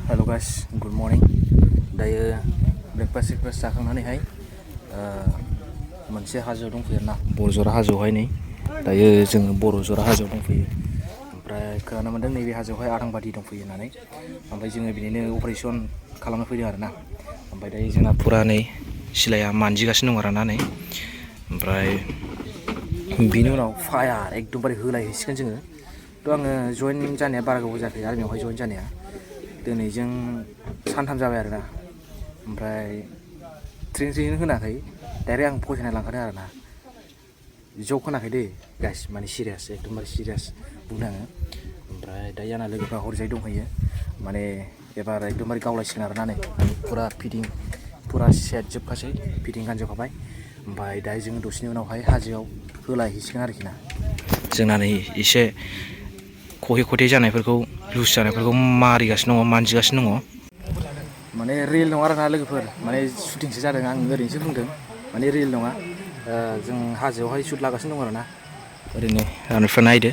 Hello guys, good morning. Dayo breakfast जाखांनानैहाय मोनसे हाजोआव दंफैयो ना बरजरा हाजोआवहाय नै दायो जोङो बरजरा हाजोआव दंफैयो ओमफ्राय खोनानो मोनदों नैबे हाजोआवहाय आरांबादि दंफैयो होननानै ओमफ्राय जोङो बिनिनो अपारेसन खालामनो फैदों आरोना ओमफ्राय दायो जोंना फुरा नै सिलाया मानजिगासिनो दं आरोना नै ओमफ्राय बिनि उनाव फायार एकदमबारे होलायहैसिगोन जोङो थ' आङो जइन जानाया बारा गोबाव जायाखै आर्मियावहाय जइन जानाया दिनैजों सानथाम जाबाय आरोना ओमफ्राय ट्रेनिं होनाखै डाइरेक्ट आं फसायना लांखादों आरोना जक होनाखै दै गाइस माने सिरियास एकदमबारे सिरियास बुंदों आङो ओमफ्राय दायो आंना लोगोफ्रा हरजाय दंहैयो माने एबार एकदमबारे गावलायसिगोन आरोना नै फुरा फिटिं फुरा सेट जोबखासै फिटिं गानजोबखाबाय ओमफ्राय दायो जोङो दसेनि उनावहाय हाजोआव होलायहैसिगोन आरोखि ना जोंना नै एसे खहे जानायफोरखौ लुज जानायफोरखौ मारिगासिनो दङ मानजिगासिनो दङ माने रियेल नङा आरोना लोगोफोर माने शुटिंसो जादों आं ओरैनोसो बुंदों माने रियेल नङा जों हाजोआवहाय शुट लागासिनो दं आरोना ओरैनो आंनिफ्राय नायदो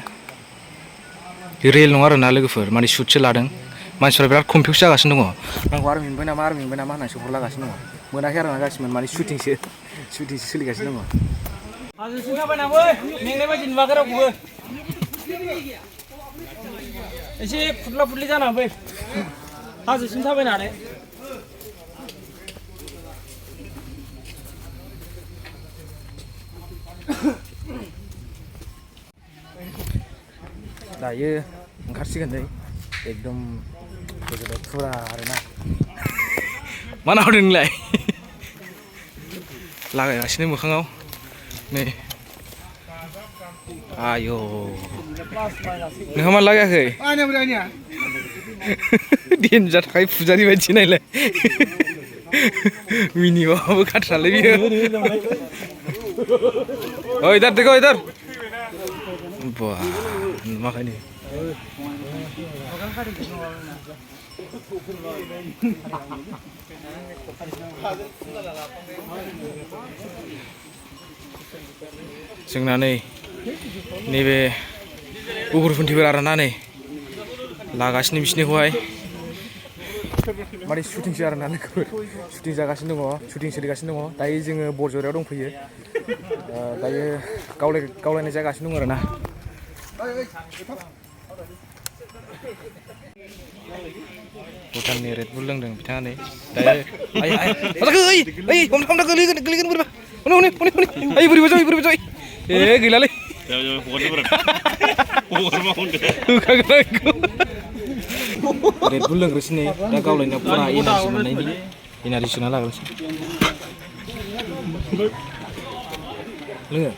रियेल नङा आरोना लोगोफोर माने शुटसो लादों मानसिफ्रा बिराद कनफिउस जागासिनो दङ आंखौ आर्मि मोनबाय नामा होननानै सोंहरलागासिनो दङ मोनाखै आरोना गासिमोन माने शुटिंसो सोलिगासिनो दङ हाजोसिम थाबायनांगौ मेंनाय बायदि नुवाखै रावखौबो एसे फुदला फुदलि जानानै फै हाजोसिम थाबायनानै दायो ओंखारसिगोन नै एकदम गोजौआव फुरा आरोना मा नाहरदों नोंलाय लागायगासिनो मोखाङाव नै आयौ नोंहा मा लागायाखै देन्जार थाखाय फुजारि बायदि नायलाय मिनिबाबो खाथ्रालै बियो ओइ इधर देखो इधर वाह नुवाखै नै जोंना नै नैबे उग्रपन्थिफोर आरोना नै लागासिनो बिसिनिखौहाय माने शुटिंसो आरोना लोगोफोर शुटिं जागासिनो दङ शुटिं सोलिगासिनो दङ दायो जोङो बरजरायाव दंफैयो दायो गावलायनाय जागासिनो दङ आरोना भुटाननि रेडबुल लोंदों बिथाङा नै दायो हमथा गोलैगोन बोरैबा हनै बोरैबा जाबाय ए गैलालै रेडबुल लोंग्रोसै नै दा गावलायनायाव फुरा एनार्जि मोननायनि एनार्जि सोना लाग्रोसै लोङो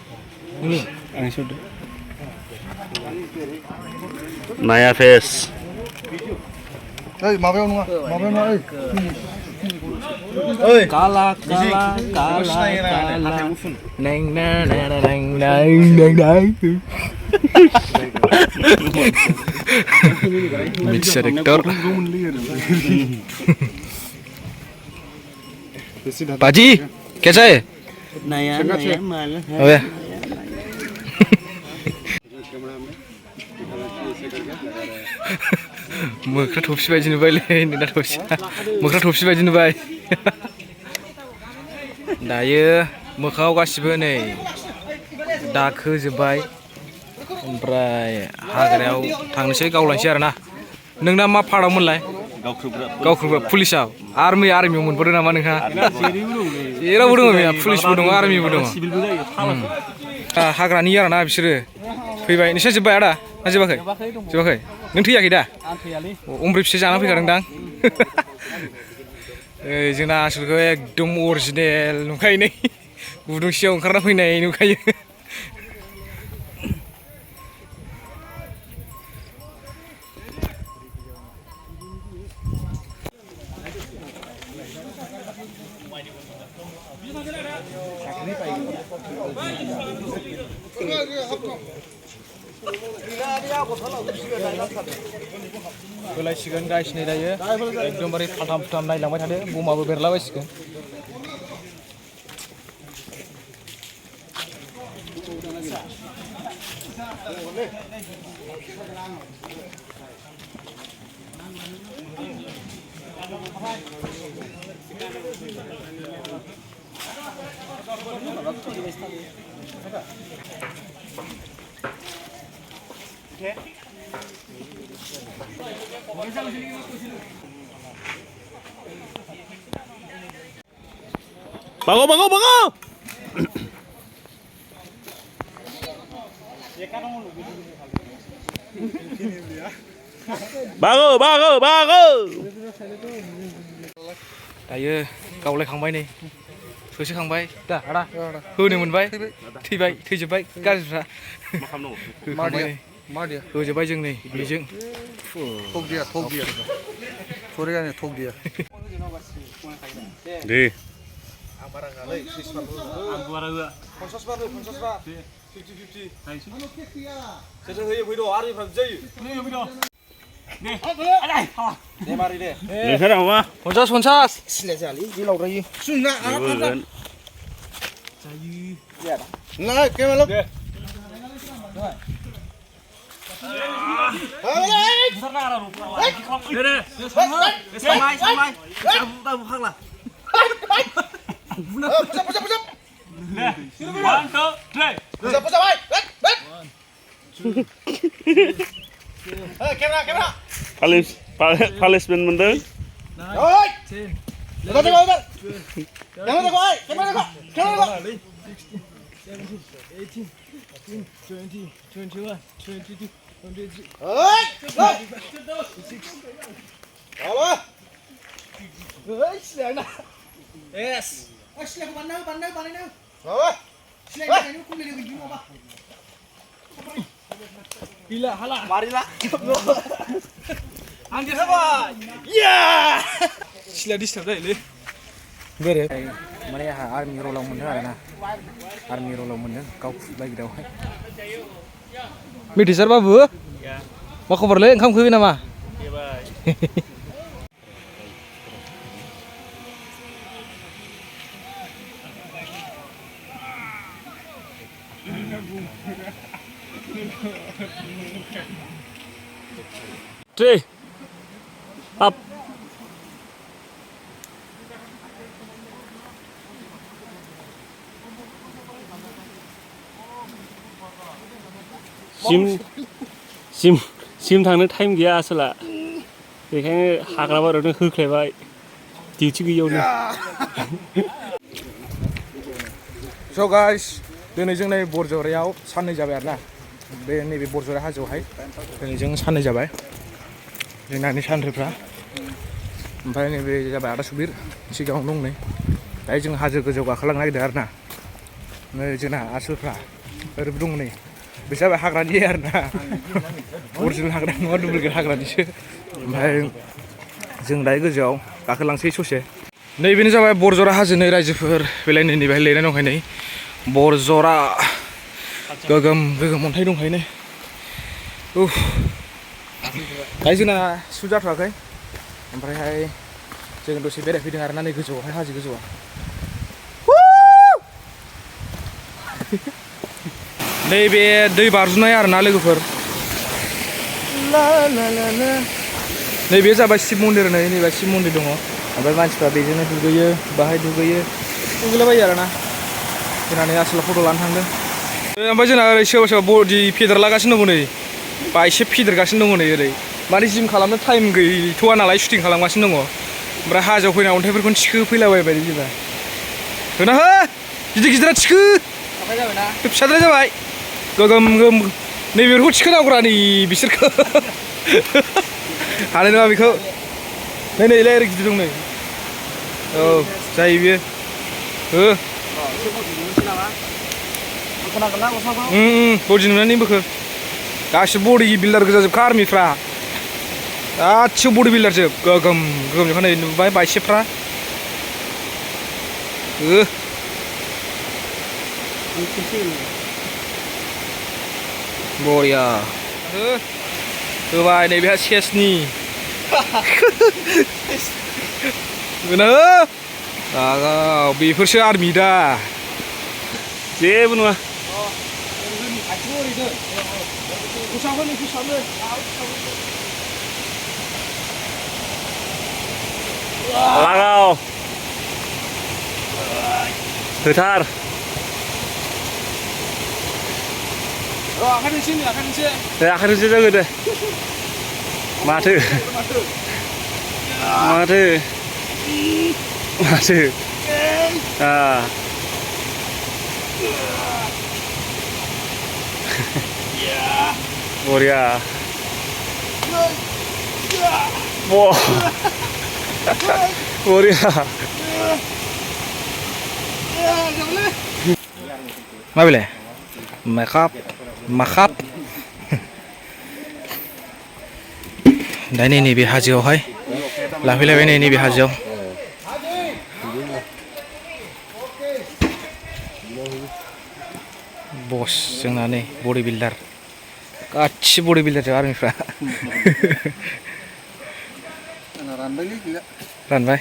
Naya Face माबायाव नङा काला मिक्सर एक्टर बाजी कैसा है Naya malah अबे मोख्रा थफसि बायदि नुबायलै नोंना थफसिया मोख्रा थफसि बायदि नुबाय दायो मोखाङाव गासिबो नै दाखोजोब्बाय ओमफ्राय हाग्रायाव थांनोसै गावलायनोसै आरोना नोंना मा पार्टआव मोनलाय गावख्रुबग्रा पुलिसाव आर्मियाव मोनबोदों नामा नोंहा जेरावबो दङ पुलिसबो दङ आर्मिबो दङ हाग्रानि आरोना बिसोरो फैबाय नोंसिना जोब्बाय आदा ना जोबाखै नों थैयाखै दा अमब्रिबसे जाना फैखादों दां जोंना आसलखौ एकदम अरिजिनेल नुखायो नै गुदुंसेयाव ओंखारना फैनाय नुखायो होलायसिगोन गाइस नै दायो एकदमबारे फाल्थाम नायलांबाय थादो बमाबो बेरलाबायसिगोन Bago, bago, bago! Bago, bago, bago! दायो गावलायखांबाय नै होसोखांबाय दा आदा होनो मोनबाय थैबाय थैजोब्बाय गाज्रिफ्रा होजोब्बाय जों नै बेजों थक दिया सरि आंनि थक दिया दे आं बारा होआलै 30 बार आं बारा होआ 50 बार 50 बार 50 50 सोर होयो फैद' आरो एफ्राव जायो फैद' दे दे मारि दे नोंसोर माबा 50 सिलाय जालै बे लावद्रायो सुंना होगोन ना केमेरा दे Punishment मोनदों सिला डिस्टार्ब जायोलै बोरो माने आंहा आर्मि रलाव मोनदों आरोना आर्मि रलाव मोनदों गाव फुबाय गिदावहाय मिथिसार बाबु मा खबरलै ओंखाम उखैबाय नामा Three up सिम थांनो टाइम गैया आसोला बेखायनो हाग्रा बारियावनो होख्लायबाय डिउटि गैयियावनो स' गाइस दिनै जों नै बरजरायाव साननै जाबाय आरोना बे नैबे बरजरा हाजोआवहाय दिनै जों साननै जाबाय जोंनानि सानथ्रिफ्रा ओमफ्राय नैबे जाबाय आदा सुबिर सिगाङाव दं नै दायो जों हाजो गोजौआव गाखोलांनो नागिरदों आरोना नै जोंना आसोलफ्रा ओरैबो दं नै बे जाबाय हाग्रानि आरोना अरिजिनेल हाग्रा नङा डुप्लिकेट हाग्रानिसो ओमफ्राय जों दायो गोजौआव गाखोलांसै ससे नैबेनो जाबाय बरजरा हाजोनि रायजोफोर बेलाय नै बेहाय लिरनाय दंखायो नै बरजरा गोगोम अन्थाइ दंखायो नै दायो जोंना सुट जाथ'वाखै ओमफ्रायहाय जों दसे बेरायफैदों आरोना नै गोजौआवहाय हाजो गोजौआव नैबे दै बारजुमनाय आरोना लोगोफोर नैबे जाबाय शिब मन्दिर नैबे शिब मन्दिर दङ ओमफ्राय मानसिफ्रा बेजोंनो दुगैयो बाहाय दुगैलाबायो आरोना जोंना नै आसोला फट' लानो थांदों ओमफ्राय जोंना ओरै सोरबा सोरबा बडि फेदेरलागासिनो दङ नै बाइसेप फेदेरगासिनो दङ नै ओरै माने जिम खालामनो टाइम गैथ'वा नालाय शुटिं खालामगासिनो दङ ओमफ्राय हाजोआव फैना अन्थाइफोरखौनो थिखोफैलाबायबाय जोंना होना हो गिदिर गिदिरा थिखो फिसाद्राय जाबाय गोगोम नैबेखौ थिखोनांगौरा नै बिसोरखौ हानाय नङा बेखौ नैलाय ओरै गिदिर दं नै औ जायो बियो हो बडि नुनानै बोखो गासिबो बडि बिल्डार गोजाजोबखा आर्मिफ्रा गासिबो बडि बिल्डारजोब गोगोम जोबखा नै नुबाय बाइसेफ्रा बरिया होबाय नैबेहा सेसनि बेफोरसो आर्मि दा जेबो नङा Langau. Hotar. आखाइ दोंसे आखाइ दोंसे दे आखाइजोंसो जागोन दे माथो माथो माथो बरिया बरिया मा बेलाय माखाब माखाब दा नैबे हाजोआवहाय लाफैलायबाय नैबे हाजोआव बस जोंना नै बडि बिल्डार गासिबो बडि बिल्डार जोब आर्मिफ्रा रानबाय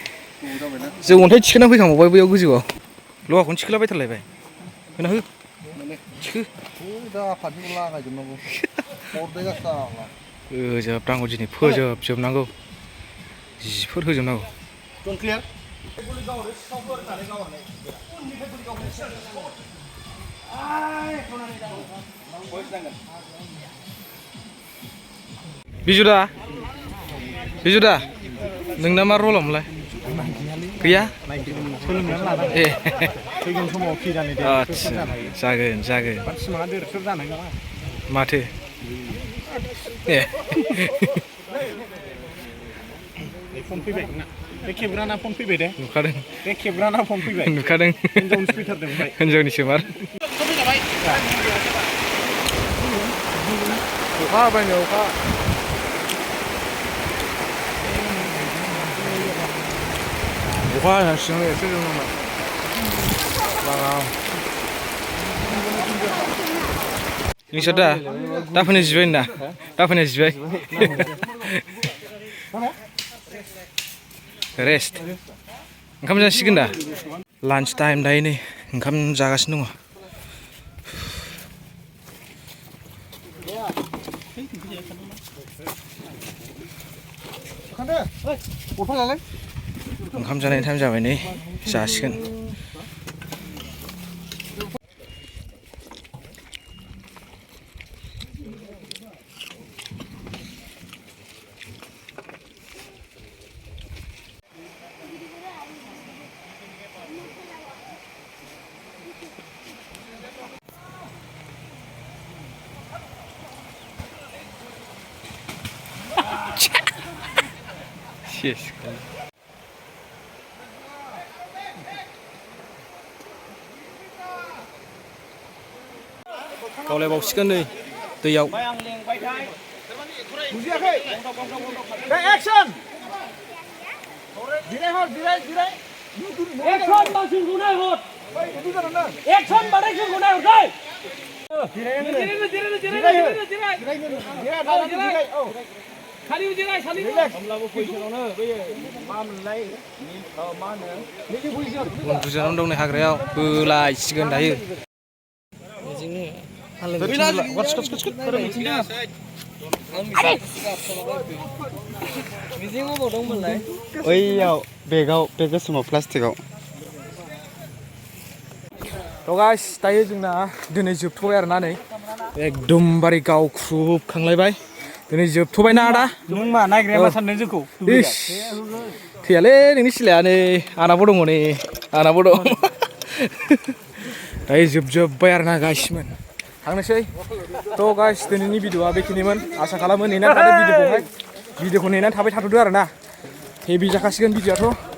जों अन्थाइ थिखोना फैखांबावबाय बैयाव गोजौआव लहाखौनो थिखोलाबायथारलायबाय होना हो थिखो फोजोबनांगौ दिनै फोजोबजोबनांगौ जिफोर होजोबनांगौ बिजुदा बिजुदा नोंना मा रलामोनलाय गैया ए फैगोन समाव फ्रि जानाय दे आच्छा जागोन जागोन मानसिमा डिरेक्टर जानाय नङा माथो ए फन फैबाय ना बे खेबग्राना फन फैबाय दे नुखादों बे खेबग्राना फन फैबाय नुखादों हिनजावनि फैथारदों ओमफ्राय हिनजावनिसो मार अखा हाबायनो अखा हासिगोन एसे जोंनाव नोंसोर दा फैनो जिबाय ना दा फैनो जिबाय रेस्ट ओंखाम जासिगोन दा लान्च टाइम दायो नै ओंखाम जागासिनो दङ ओंखाम जानायनि टाइम जाबाय नै जासिगोन गावलायबावसिगोन नै दैयाव बुजियाखै दे एक्सन जिरायहर जिराय एक्सन बांसिनखौ नायहर एक्सन बांसिनखौ नायहर खालि जिराय होमब्लाबो पजिसनावनो बैयो मा मोनलाय मा होनो नैबे पजिसन उन्दुजानानै दं नै हाग्रायाव होलायसिगोन दायो ओइयाव बेगाव बे गोसोमाव प्लास्टिकआव थ' गाइस दायो जोंना दिनै जोबथ'बाय आरोना नै एकदमबारे गावख्रुबखांलायबाय दिनै जोबथ'बायना आदा नों मा नायग्राया मा सानदों जोंखौ इस थैयालै नोंनि सिलाया नै आंनाबो दङ नै आंनाबो दं दायो जोबजोब्बाय आरोना गाइसमोन थांनोसै थ' गाइस दिनैनि भिडिअ'आ बेखिनिमोन आसा खालामो नेनानै थादो भिडिअ'खौ नेनानै थाबाय थाथ'दो आरोना हेभि जाखासिगोन भिडिअ'आथ'